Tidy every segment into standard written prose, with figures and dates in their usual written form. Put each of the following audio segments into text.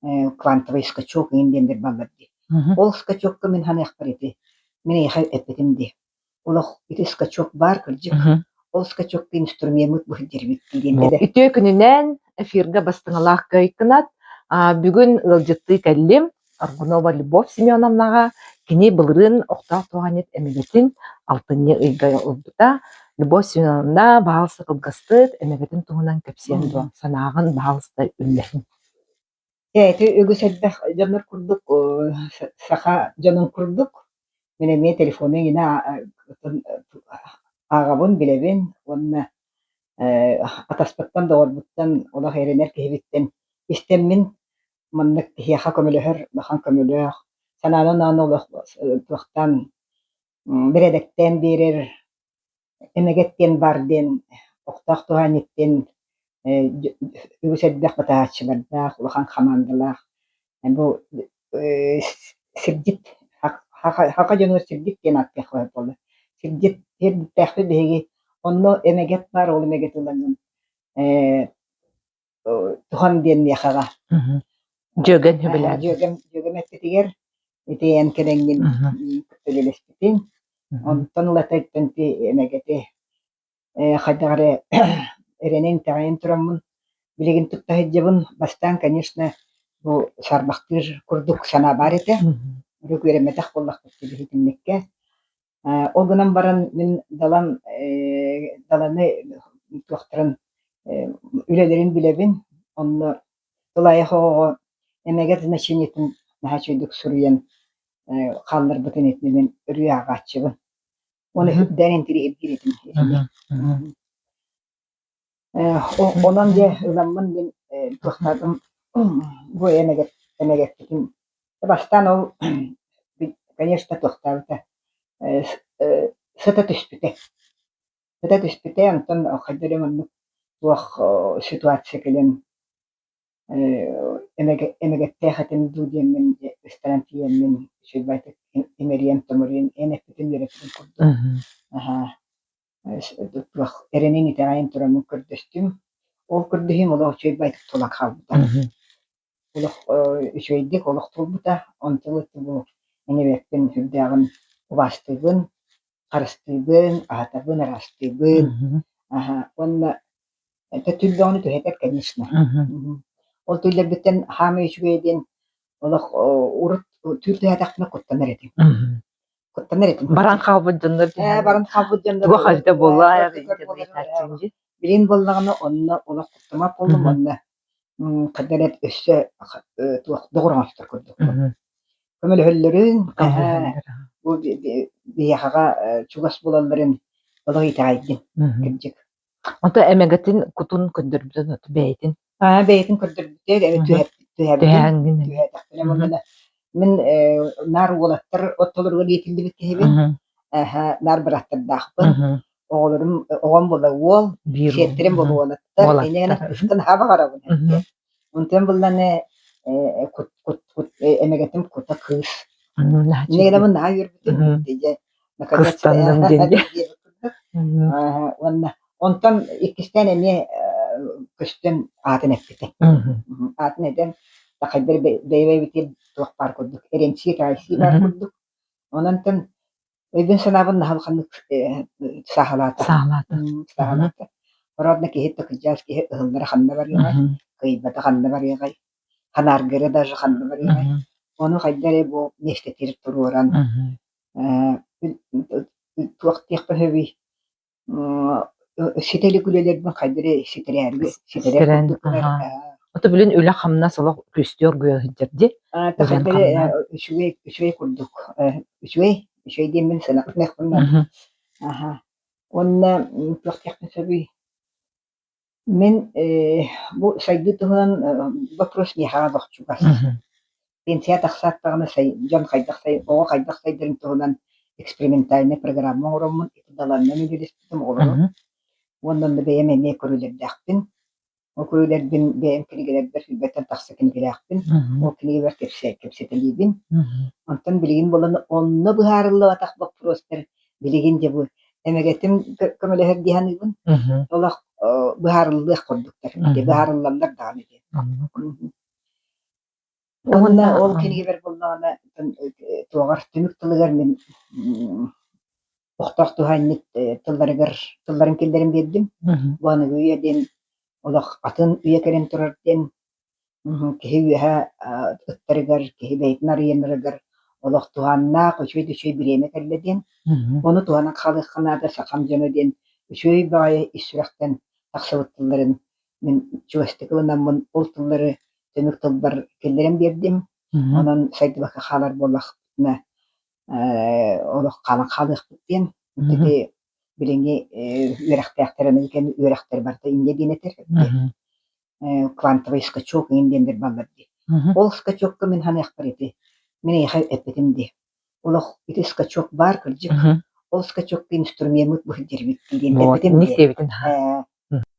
Квантовый скачок иҥин диэн баллар дии. Ол скачокка мин ханыахпар ити мин эйиэхэ эппитим дии. Олох ити скачок баар кырдьык. Ол скачокка инструмеммыт бу сылдьарбыт диэн этэ. Үтүө күнүнэн эфиргэ бастыҥалаах кыайкынат. Бүгүн ыалдьыттыы кэллим. Аргунова Любовь Семеновнаҕа кини былырыын охтоох туһаанньыт эмэгэтин алтынньы ыйга ылбыта. Любовь Семеновна баһаалыста кылгастык эмэгэтин туһунан кэпсиэн дуо? Санааҕын баһаалыста үллэһин. Ити үгүс элбэх дьоннор курдук, саха дьонун курдук, мин эмиэ телефону эҥинэ ааҕабын, билэбин уонна атаспыттан, доҕорбуттан, олох эрэнэр киһибиттэн истэммин маннык киһиэхэ көмөлөһөр улахан көмөлөөх, санаанан ааны олох туохтаан бэрэдэктээн биэрэр Эмэгэт диэн баар диэн охтоох туһаанньыттан үгүс элбэх батаһааччылардаах, улахан хамаандалаах. Бу сирдьит саха дьонугар сирдьит диэн ааттыахха сөп буолла. Сирдьит сирдьиттээхпит биһиги. Онно эмэгэт баар, ол эмэгэт ылаҥҥын туһан диэн миэхэҕэ Дьүөгэҥ үбүлээн. Дьүөгэм дьүөгэм эппитигэр ити эн кэлэҥҥин үлэлэспитиҥ. Онтон ылата иттэн ити эмэгэти хайдах эрэ эрэнэн итэҕэйэн тураммын билигин тутта сылдьабын. Бастаан, конечно, бу саарбахтыыр курдук санаа баар этэ. Урут үөрэммэтэх буоллахпыт итинниккэ. Ол гынан баран мин Далан Даланы туохтарын үлэлэрин билэбин. Онно тулаайах оҕоҕо эмэгэт значениетын наһаа үчүгэйдик суруйан хаалларбытын итини мин өрүү ааҕааччыбын. Уонна үрдээн интириэһиргиир этим итини. Онон дьэ ыламмын мин туохтаатым бу эмэгэппитин бастаан ол конечно туохтаабыта сыта түспүтэ сыта түспүтэ онтон хайда эрэ маннык туох ситуация кэлэн эмэгэттээх этим дуу диэммин ыстанан тиийэммин үчүгэйдик имэрийэн-томоруйан эн эппитин үөрэппитин курдук аһаа туох эрэнэн итэҕэйэн тураммын көрдөстүм. Ол көрдөһүүм олох үчүгэй байтык туолан хаалбыта. Олох үчүгэйдик олох туолбута. Онтон бу эҥэбэппин сүрдээҕин убаастыыбын, харыстыыбын, аһатабын, ыраастыыбын. Уонна төттүллэҕинэ түһэтэр, конечно. Ол түүллэрбиттэн хаамай үчүгэйэ диэн олох урут түүл түһээтэхпинэ куттанар этим. Куттанар этим. Баран хаалбыт дьоннор Ээ, баран хаалбыт дьоннор туга хальта буолла Билин буоллаҕына онно олох куттамат буоллум уонна хайда эрэ өссө туох доҕор оҥостор курдукпун. Көмөлөһөллөрүн, бу биһиэхэҕэ чугас буолалларын олох итэҕэйдим, кырдьык. Онто эмэгэтин кутун көрдөрбүтүн бэйэтин Аа, бэйэтин көрдөрбүтэ, түһээбитин, түһээтэхпинэ буоллаҕына мин наар уолаттар ортолоругар иитиллибит киһибин, наар бырааттардаахпын, оҕолорум оҕом буола уол, сиэттэрим буола уолаттар, инньэ гынан наһаа баҕарабын Онтон булланы кут кут кут эмэгэтим кута кыыс. Инньэ гынан наһаа үөрбүтүм, дьэ Кыстанным диэн Уонна онтон иккистээн эмиэ көстөн аатын эппитэ. Аатын этэн хайдах бэйэ-бэйэбитигэр туох баар курдук эрэнсии итэҕэйсии баар курдук. Онон өйбүн-санаабын наһаа улаханнык сааһылаата. Сааһылаата. Сааһылаата. Орооно киһи кырдьаҕас киһи ыһыллара ханна барыаҕай, кыайбата ханна барыаҕай, ханааргыра даже ханна барыаҕай. Ону хайдах эрэ бу миэстэтигэр туруоран туох диэххэ сөбүй ситэ илик үлэлэрбин хайдах эрэ ситэрээри ситэрэр курдук гынар Ото билин үлэ-хамнас олох күстүү оргуйа сылдьар дии. хайдах эрэ үчүгэй үчүгэй курдук үчүгэй үчүгэй диэммин санаппын аха уонна туох диэхпин сөбүй Мин бу сайдыы туһунан вопрос миэхэҕэ олох чугас. Пенсия тахсаат даҕаны дьон хайдах оҕо хайдах сайдарын туһунан экспериментальнай программа оҥороммун ити Даланынан үлэлэспитим оҕолору. Уонна онно бэйэм эмиэ көрүүлэрдээхпин. Ол көрүүлэрбин бэйэм кинигэлэрбэр сүүрбэттэн тахса кинигэлээхпин. Ол кинигэбэр кэпсэтэлиибин. Онтон билигин буолан онно быһаарыллыбатах боппуруостар билигин дьэ бу эмэгэтим көмөлөһөр дии саныыбын. Олох быһаарыллыах курдуктар. Быһаарыллаллар даҕаны диэн. Уонна ол кинигэбэр буоллаҕына туоҕар түмүк тылыгар мин охтоох туһаанньыт тылларыгар тылларын киллэрэн биэрдим. Бу аныгы үйэ диэн олох атын үйэ кэлэн турар диэн киһи үөһэ ыттарыгар, киһи бэйэтин арыйанарыгар олох туһааннаах үчүгэй да үчүгэй бириэмэ кэллэ диэн. Ону туһанан хаалыахха наада сахам дьоно диэн үчүгэй баҕайы ис сүрэхтэн тахсыбыт тылларын мин чугастык ылынаммын ол тыллары түмүк тылбар киллэрэн биэрдим. Онон сайдыбакка хаалар буоллахпытына олох хаалан хаалыахпыт диэн. Ити билиҥҥи үөрэхтээхтэр аныгы кэм үөрэхтэр барыта инньэ диэн этэр. Квантовый скачок иҥин диэн бааллар дии. Ол скачокка мин саныахпар ити мин эйиэхэ эппитим дии. Олох ити скачок баар кырдьык. Ол скачокка инструмеммыт бу сылдьарбыт диэн эппитим дии.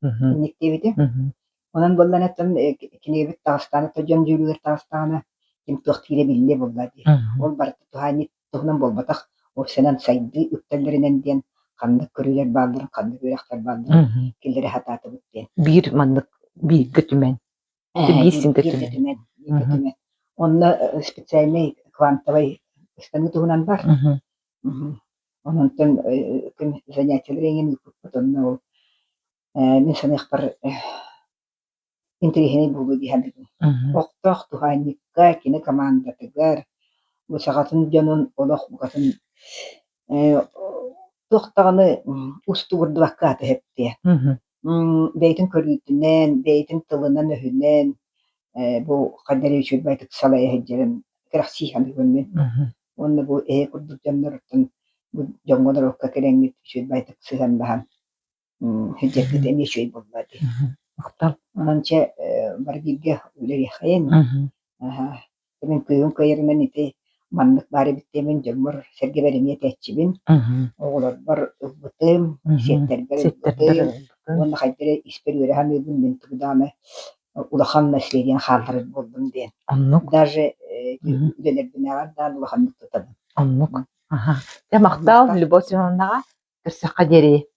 Инник диэбитим. Онон буоллаҕына оттон кинигэбит таҕыстаҕына, оттон дьон дьүүлүгэр таҕыстаҕына, ким туох диирэ биллиэ буоллаҕа дии. Ол барыта туһаанньыт туһунан буолбатах, уопсайынан сайдыы үктэллэринэн диэн ханнык көрүүлэр баалларын, ханнык үөрэхтэр баалларын киллэрэ сатаатыбыт диэн. Биир маннык бииргэ түмэн. Биир сингэ түмэн. Бииргэ түмэн. Онно специальнай квантовай ыстаныы туһунан бар. Онтон күн занятиелар эҥин ыыппыппыт онно ол мин саныахпар интэриэһинэй буолуо дии саныыбын. Охтоох туһаанньыкка, кини командатыгар, бу саҕатын дьонун олох букатын туох даҕаны устугурдубакка атыһыттыа. Бэйэтин көрүүтүнэн, бэйэтин тылынан-өһүнэн бу хайдах эрэ үчүгэйдик салайа сылдьарын кэрэхсии саныыбын мин. Уонна бу эһэ курдук дьонноруттан бу дьоҥҥо-норуокка кэлэҥҥит үчүгэйдик сыһыаннаһан сылдьаргыт эмиэ үчүгэй буолла дии. Махтал. Онон чэ бары бииргэ үлэлиэххэйин. Мин кыыһым кыайарынан ити маннык баар эбит диэмин дьоммор сэргэбэр эмиэ этээччибин. Оҕолорбор ылбытым, сиэттэрбэр ылбытым уонна хайдах эрэ испэр үөрэ саныыбын мин тугу даҕаны улахан наследиены хаалларар буоллум диэн. Оннук. Даже үлэлэрбинээҕэр даҕаны улаханнык тутабын. Оннук. Аха. Дьэ махтал Любовь Семеновнаҕа. Көрсөххө диэри.